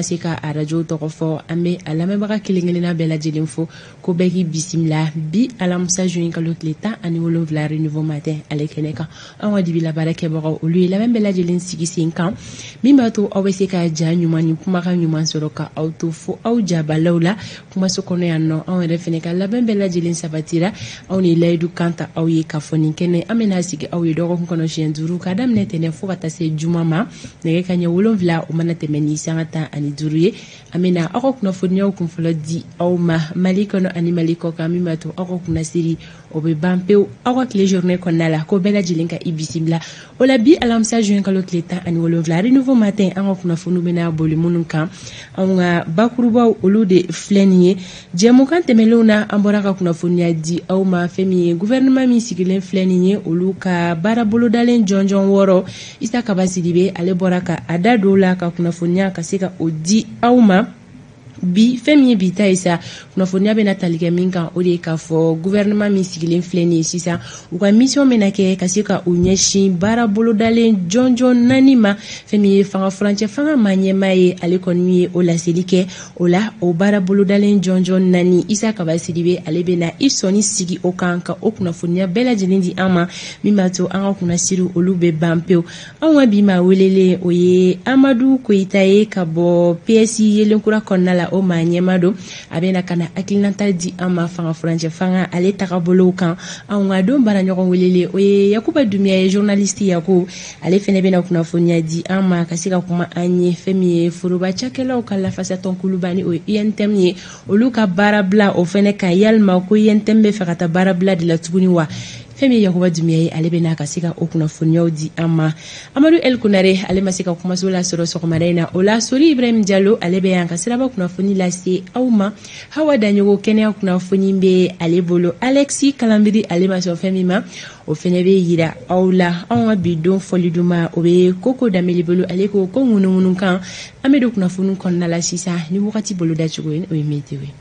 se ka arajo tɔgɔ fɔ, an bɛ a lamɛnbaga kelen kelenna bɛɛ lajɛlen fo ko bɛɛ k'i bisimila bi alamisa juin kalo tile 17 Renouveau Matin ale kɛnɛ kan. An ka dibila baarakɛbagaw olu ye labɛn bɛɛ lajɛlen sigi sen kan min b'a to aw bɛ se ka ja ɲuman ni kumakan ɲuman sɔrɔ ka aw to fo aw jabalaw la kumaso kɔnɔ yan nɔ. Anw yɛrɛ fɛnɛ ka labɛn bɛɛ lajɛlen sabatira, anw ni layidu kan ta aw ye k'a fɔ nin kɛnɛ an bɛna sigi aw ye dɔgɔkun kɔnɔ siɲɛ 5 ka daminɛ tɛnɛ fo ka taa se juma ma nɛgɛ kanɲɛ 7 o mana tɛmɛ ni sanga 15 ye. An bɛna aw ka kunnafoniyaw kunfɔlɔ di aw ma Mali kɔnɔ ani Mali kɔ kan, min b'a to aw ka kunnasiri o bɛ ban pewu aw ka tile journée kɔnɔna la, ko bɛɛ lajɛlen ka i bisimila. O la bi alamisa juin kalo tile 17 Renouveau Matin, an ka kunnafoniw bɛna boli minnu kan, anw ka bakurubaw olu de filɛ nin ye. Jɛmukan tɛmɛnlenw na, an bɔra ka kunnafoniya di aw ma fɛn min ye gouvernement min sigilen filɛ nin ye, olu ka baara bolodalen jɔnjɔn 6, Isa Kaba Sidibe ale bɔra ka a da don la ka kunnafoniya ka se ka o di aw ma. Bi fɛn min ye bi ta ye sa, kunnafoniya bɛna tali kɛ min kan, o de ye k'a fɔ gouvernement min sigilen filɛ nin ye sisan, u ka mission bɛna kɛ ka se ka u ɲɛsin baara bolodalen jɔnjɔn 4 ma. Fɛn min ye fanga furancɛ fanga maa ɲɛmaa ye, ale kɔni ye o laseli kɛ. O la o baara bolodalen jɔnjɔn 4, Isa Kaba Sidibe ale bɛna i sɔnni sigi o kan ka o kunnafoniya bɛɛ lajɛlen di an ma, min b'a to an ka kunnasiriw olu bɛ ban pewu. Anw ka bi maa welelen o ye Amadu Koyita ye ka bɔ PSI Yelenkura kɔnɔna la, o maa ɲɛmaa don. A bɛna ka na hakilinata di an ma fanga furancɛ fanga ale tagabolow kan. Anw ka don baaraɲɔgɔn welelen o ye Yakuba Dunbiya ye, journaliste Yaku, ale fɛnɛ bɛna kunnafoniya di an ma ka se ka kuma an ye fɛn min ye foroba cakɛlaw ka lafasatɔnkuluba ni o ye UNTM ye, olu ka baarabila o fɛnɛ kan. Yalima ko UNTM bɛ fɛ ka taa baarabila de la tuguni wa? Fɛn min ye Yakuba Dunbiya ye, ale bɛna ka se ka o kunnafoniyaw di an ma. Amadu El Konare ale ma se ka kumaso lasɔrɔ sɔgɔmada in na, o la Sori Ibrahim Jalo ale bɛ yan ka siraba kunnafoni lase aw ma. Hawa Daɲogo kɛnɛya kunnafoni bɛ ale bolo. Alexis Kalambiri ale ma sɔn fɛn min ma, o fɛnɛ bɛ yira aw la. Anw ka bi don fɔli duman o bɛ Koko Danbele bolo, ale ko ko ŋunuŋunu kan. An bɛ don kunnafoni kɔnɔna la sisan ni wagati bolo dacogo ye, o ye météo ye.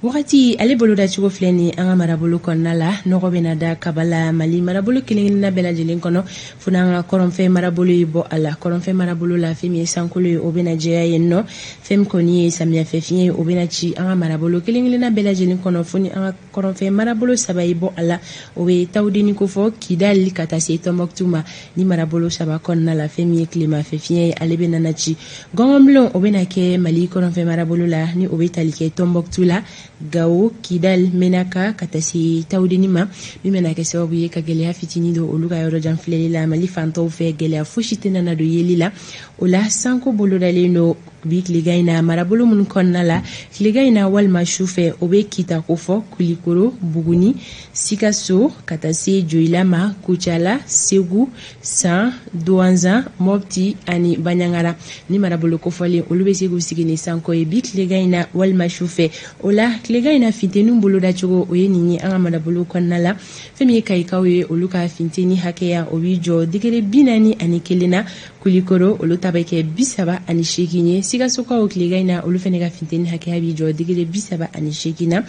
Wagati ale bolodacogo filɛ nin an ka marabolo kɔnɔna la, nɔgɔ bɛna da kaba la Mali marabolo kelen kelenna bɛɛ lajɛlen kɔnɔ, fo n'an ka kɔrɔnfɛ marabolo ye bɔ a la. Kɔrɔnfɛ marabolo la, fɛn min ye sankolo ye, o bɛna jɛya yen nɔ. Fɛn min kɔni ye samiyɛfɛ fiɲɛ ye, o bɛna ci an ka marabolo kelen kelenna bɛɛ lajɛlen kɔnɔ, fo ni an ka kɔrɔnfɛ marabolo 3 ye bɔ a la, o bɛ Tawudeni kofɔ, Kidali ka taa se Tɔnbɔkutu ma. Ni marabolo 3 kɔnɔna la, fɛn min ye tilemafɛ fiɲɛ ye, ale bɛ nana ci. Gɔngɔnbulon o bɛna kɛ Mali kɔrɔnfɛ marabolo la, ni o bɛ tali kɛ Tɔnbɔkutu la, Gawo, Kidali, Menaka ka taa se Tawudeni ma, min bɛna kɛ sababu ye ka gɛlɛya fitinin don olu ka yɔrɔ jan filɛli la Mali fantɔw fɛ. Gɛlɛya fosi tɛna na don yeli la. O la sanko bolodalen don bi tilegan in na marabolo minnu kɔnɔna la, tilegan in na walima su fɛ, o bɛ Kita kofɔ, Kulikoro, Buguni, Sikaso ka taa se Joyila ma, Kucala, Segu, San, Duwanzan, Mɔpti ani Baɲangara. Ni marabolo kofɔlen olu bɛ se k'u sigi ni sanko ye bi tilegan in na walima su fɛ. O la tilegan in na funteni bolodacogo o ye nin ye an ka marabolo kɔnɔna la. Fɛn min ye Kayikaw ye, olu ka funteni hakɛya o b'i jɔ degré 41 na. Kulikoro olu ta bɛ kɛ 38 ye. Sikasokaw tilegan in na, olu fɛnɛ ka funteni hakɛya b'i jɔ degré 38 na.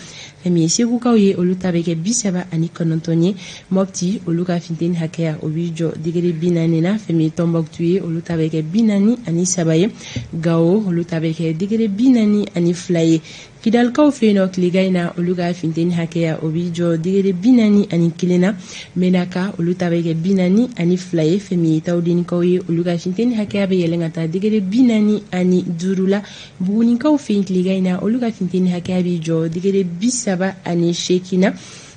Fɛn min ye Segukaw ye, olu ta bɛ kɛ 39 ye. Mɔpti olu ka funteni hakɛya o b'i jɔ degré 40 na. Fɛn min ye Tɔnbɔkutu ye, olu ta bɛ kɛ 43 ye. Gawo olu ta bɛ kɛ degré 42 ye. Kidalikaw fɛ yen nɔ tilegan in na, olu ka funteni hakɛya o b'i jɔ degré 41 na. Menaka olu ta bɛ kɛ 42 ye. Fɛn min ye Tawudenikaw ye, olu ka funteni hakɛya bɛ yɛlɛn ka taa degré 45 la. Bugunikaw fɛ yen tilegan in na, olu ka funteni hakɛya b'i jɔ degré 38 na.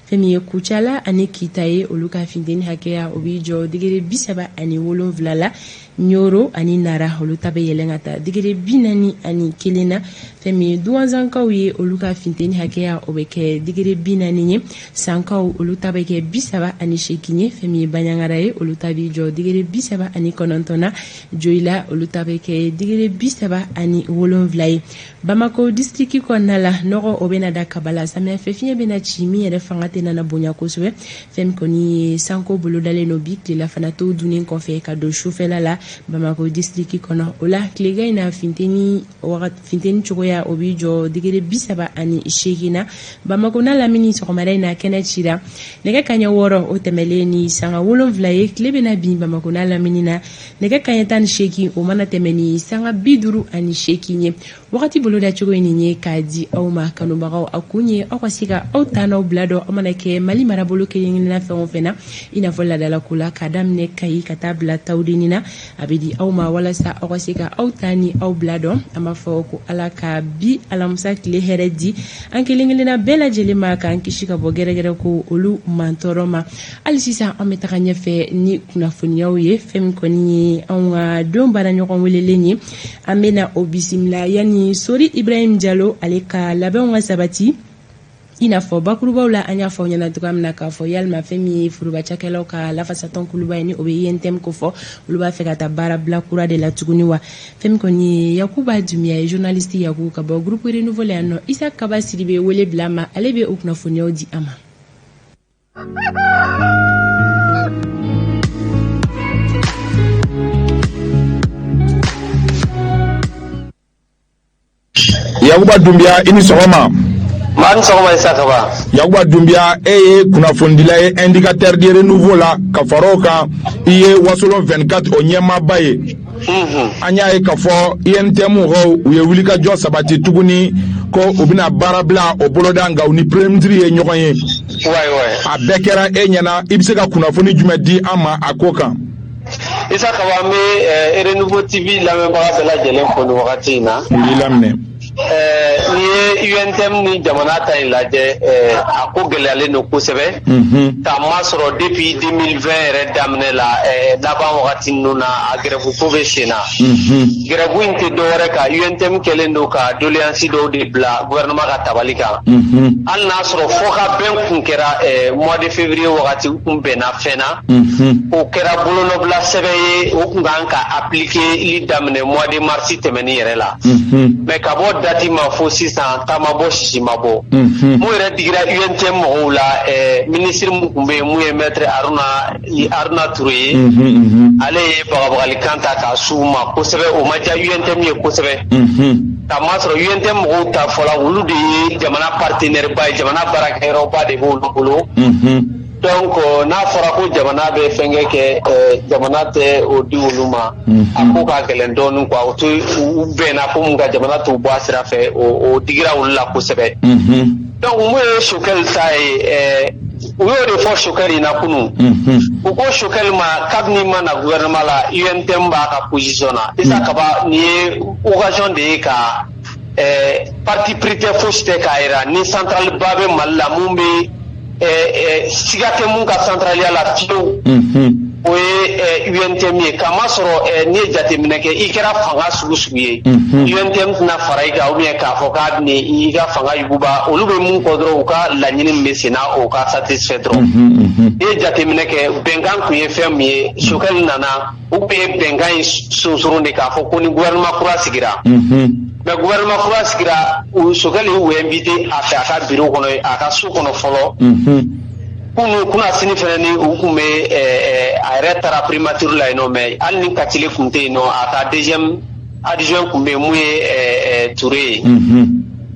Fɛn min ye Kucala ani Kita ye, olu ka funteni hakɛya o b'i jɔ degré 37 la. Ɲoro ani Nara olu ta bɛ yɛlɛn ka taa degré 41 na. Fɛn min ye Duwanzankaw ye, olu ka funteni hakɛya o bɛ kɛ degré 40 ye. Sankaw olu ta bɛ kɛ 38 ye. Fɛn min ye Baɲangara ye, olu ta b'i jɔ degré 39 na. Joyila olu ta bɛ kɛ degré 37 ye. Bamako distriki kɔnɔna la, nɔgɔ o bɛna da kaba la, samiyɛfɛ fiɲɛ bɛna ci min yɛrɛ fanga tɛna na bonya kosɛbɛ. Fɛn min kɔni ye sanko bolodalen don bi tilelafana to dunnen kɔfɛ ka don sufɛla la. Bamakɔ distriki kɔnɔ. O la tilegan in na, funteni cogoya o b'i jɔ degré 38 na Bamakɔ n'a lamini. Sɔgɔmada in na, kɛnɛ cira nɛgɛ kaɲɛ 6 o tɛmɛlen ni sanga 7 ye. Tile bɛna bin Bamakɔ n'a lamini na nɛgɛ kaɲɛ 18 o mana tɛmɛ ni sanga 58 ye. Wagati boloda cogo ye nin ye k'a di aw ma, kanubagaw. A kun ye aw ka se ka aw ta n'aw bila dɔn aw mana kɛ Mali marabolo kelen-kelenna fɛn o fɛn na, i n'a fɔ laadalako la, k'a daminɛ Kayi ka taa bila Tawudeni na. A bɛ di aw ma walasa aw ka se ka aw ta ni aw bila dɔn. An b'a fɔ ko Ala ka bi alamisa tile hɛrɛ di an kelen-kelenna bɛɛ lajɛlen ma, k'an kisi ka bɔ gɛrɛgɛrɛ ko olu mantɔɔrɔ ma. Hali sisan, an bɛ taga ɲɛfɛ ni kunnafoniyaw ye. Fɛn min kɔni ye anw ka don baara ɲɔgɔn welelen ye, an bɛna o bisimila yanni Sori Ibrahim Jalo ale ka labɛnw ka sabati. I n'a fɔ bakurubaw la, an y'a fɔ aw ɲɛna cogoya min na k'a fɔ yalima fɛn min ye foroba cakɛlaw ka lafasatɔn kuluba ye, ni o bɛ UNTM ko fɔ, olu b'a fɛ ka taa baara bila kura de la tuguni wa? Fɛn min kɔni ye Yakuba Dunbiya ye, journaliste Yaku ka bɔ groupe Renouveau la yan nɔ, Isa Kaba Sidibe wele bila ma, ale bɛ o kunnafoniyaw di an ma. Yakuba Dunbiya, i ni sɔgɔma. Maa ni sɔgɔma, Isa Kaba. Yakuba Dunbiya, e ye kunnafonidila ye Indicateur du Renouveau la. Ka fara o kan, i ye Wasolon 24 o ɲɛmaaba ye. An y'a ye k'a fɔ UNTM mɔgɔw, u ye wulikajɔ sabati tuguni ko u bɛna baara bila o boloda, nka u ni premier ministre ye ɲɔgɔn ye. A bɛɛ kɛra e ɲɛna. I bɛ se ka kunnafoni jumɛn di an ma a ko kan? Isa Kaba, an bɛ Renouveau TV lamɛnbaga bɛɛ lajɛlen fo nin wagati in na. U y'i laminɛ. N'i ye UNTM ni jamana ta in lajɛ, a ko gɛlɛyalen don kosɛbɛ, k'a masɔrɔ depuis 2020 yɛrɛ daminɛ la, laban wagati ninnu na, a grève ko bɛ sen na. Grève in tɛ dɔwɛrɛ kan, UNTM kɛlen don ka doléance dɔw de bila gouvernement ka tabali kan. Hali n'a sɔrɔ fɔ ka bɛn kun kɛra mois de février wagati, u kun bɛnna fɛn na, o kɛra bolonɔbila sɛbɛn ye, o kun kan ka appliquer li daminɛ mois de mars tɛmɛnin yɛrɛ la. Mais ka bɔ date ma fo sisan, ta ma bɔ, sisi ma bɔ. Mun yɛrɛ digira UNTM mɔgɔw la, ministre mun tun bɛ yen, mun ye maître Haruna Touré ye, ale ye bagabagalikan ta k'a su ma kosɛbɛ. O ma diya UNTM ye kosɛbɛ, k'a masɔrɔ UNTM mɔgɔw ta fɔla, olu de ye jamana partenaire ba ye, jamana baarakɛyɔrɔba de b'olu bolo. Donc n'a fɔra ko jamana bɛ fɛnkɛ kɛ, jamana tɛ o di olu ma, a ko ka gɛlɛn dɔɔnin quoi. O to u bɛnna ko mun ka jamana t'u bɔ a sira fɛ, o digira olu la kosɛbɛ. Donc mun ye Choguel ta ye, u y'o de fɔ Choguel in na kunun. U ko Choguel ma, kabini ma na gouvernement la, UNTM b'a ka position na. Isa Kaba, nin ye occasion de ye ka parti pris tɛ, fosi tɛ, k'a yira ni centrale ba bɛ Mali la, mun bɛ siga tɛ mun ka centraliya la fiyewu, o ye UNTM ye. Kamasɔrɔ n'i ye jateminɛ kɛ, i kɛra fanga sugu sugu ye, UNTM tɛna fara i kan ou bien k'a fɔ k'a bɛna i ka fanga yuguba. Olu bɛ mun kɔ dɔrɔn, u ka laɲini min bɛ sen na, o ka satisfait dɔrɔn. N'i ye jateminɛ kɛ, bɛnkan kun ye fɛn min ye, Choguel nana, u tun ye bɛnkan in sunsurun de k'a fɔ ko ni gouvernement kura sigira. Mais gouvernement kura sigira, Choguel y'u invité a fɛ a ka bureau kɔnɔ, a ka so kɔnɔ fɔlɔ. Kunu kunna sini fɛnɛ ni u kun bɛ, a yɛrɛ taara primature la yen nɔ. Mais hali ni Katile kun tɛ yen nɔ, a ka deuxième adjoint kun bɛ yen, mun ye Touré ye.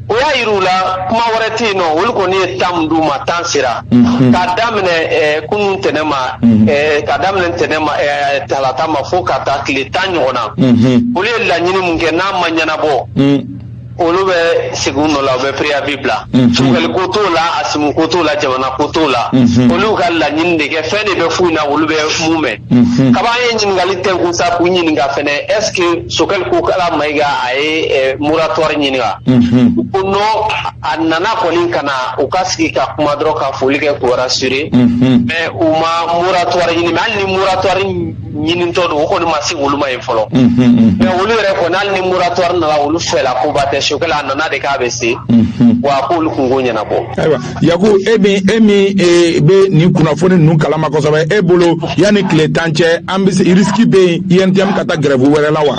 O y'a yir'u la kuma wɛrɛ tɛ yen nɔ. Olu kɔni ye temps min d'u ma, temps sera. K'a daminɛ kunun tɛnɛ ma, k'a daminɛ tɛnɛ ma, talata ma, fo ka taa tile 10 ɲɔgɔn na, olu ye laɲini mun kɛ, n'a ma ɲɛnabɔ, olu bɛ segin u nɔ la, u bɛ préavis bila. Choguel ko t'o la, Assimi ko t'o la, jamana ko t'o la. Olu ka laɲini de kɛ, fɛn de bɛ f'u ɲɛna, olu bɛ mun mɛn. Kaba, an ye ɲininkali tɛnkun sa k'u ɲininka fɛnɛ, est ce que Choguel Kokalla Maïga a ye moratoire ɲininka? Ko non, a nana kɔni ka na u ka sigi ka kuma dɔrɔn, ka foli kɛ, k'u rassurer, mais u ma moratoire ɲini. Mais hali ni moratoire ɲinitɔ don, o kɔni ma se olu ma yen fɔlɔ. Mais olu yɛrɛ kɔni, hali ni moratoire nana, olu fɛla koba tɛ. Choguel a nana de k'a bɛ se wa, k'olu kunko ɲɛnabɔ. Ayiwa Yaku, e min bɛ nin kunnafoni ninnu kalama kosɛbɛ, e bolo, yanni tile 10 cɛ, an bɛ se, risque bɛ yen UNTM ka taa grève wɛrɛ la wa?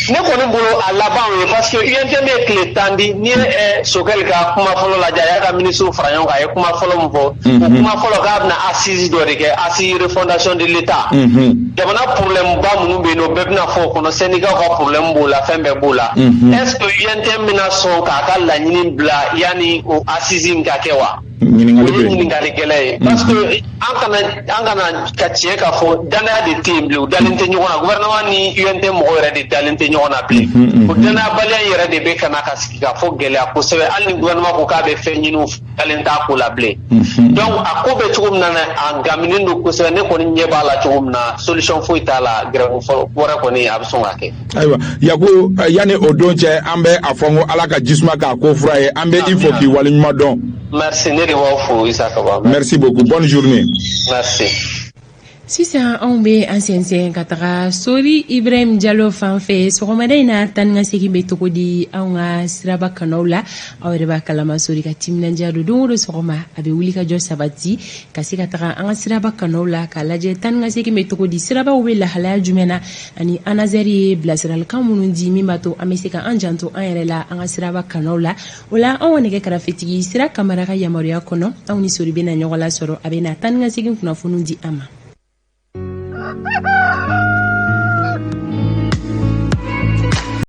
Ne kɔni bolo, a laban o ye, parce que UNTM ye tile 10 di. N'i ye Choguel ka kuma fɔlɔ lajɛ, a y'a ka ministre fara ɲɔgɔn kan, a ye kuma fɔlɔ min fɔ, o kuma fɔlɔ k'a bɛna assise dɔ de kɛ, assise refondation de l'État. Jamana problème ba minnu bɛ yen nɔ, bɛɛ bɛna fɔ o kɔnɔ, syndicat ka problème b'o la, fɛn bɛɛ b'o la. Est ce que UNTM bɛna sɔn k'a ka laɲini bila yanni o assise in ka kɛ wa? Ɲininkali O ye ɲininkali gɛlɛn ye, parce que an kana ka tiɲɛ k'a fɔ, danaya de tɛ yen bilen, u dalen tɛ ɲɔgɔn na. Gouvernement ni UNTM mɔgɔw yɛrɛ de dalen tɛ ɲɔgɔn na bilen. O danayabaliya in yɛrɛ de bɛ ka na ka sigi ka fɔ gɛlɛya kosɛbɛ, hali ni gouvernement ko k'a bɛ fɛn ɲini, dalen t'a ko la bilen. Donc a ko bɛ cogo min na, a gaminen don kosɛbɛ. Ne kɔni ɲɛ b'a la cogo min na, solution foyi t'a la. Grève wɛrɛ kɔni, a bɛ sɔn ka kɛ. Ayiwa Yaku, yanni o don cɛ, an bɛ a fɔ n ko Ala ka jisuma k'a ko fura ye. An bɛ i fo k'i waleɲuman dɔn. Merci, ne de b'aw fo, Isa Kaba. Merci beaucoup, bonne journée. Merci. Sisan anw bɛ an sɛnsɛn ka taga Sori Ibrahim Jalo fan fɛ. Sɔgɔmada in na, tan ni ka segin bɛ cogo di anw ka siraba kanaw la? Aw yɛrɛ b'a kalama, Sori ka timinandiya don. Don o don sɔgɔma, a bɛ wuli ka jɔ sabati ka se ka taga an ka siraba kanaw la k'a lajɛ tan ni ka segin bɛ cogo di, sirabaw bɛ lahalaya jumɛn na, ani ANASER ye bilasiralikan minnu di min b'a to an bɛ se ka an janto an yɛrɛ la an ka siraba kanaw la. O la, anw ka nɛgɛ karafetigi Sira Kamara ka yamaruya kɔnɔ, anw ni Sori bɛna ɲɔgɔn lasɔrɔ. A bɛ na tan ni ka segin kunnafoniw di an ma.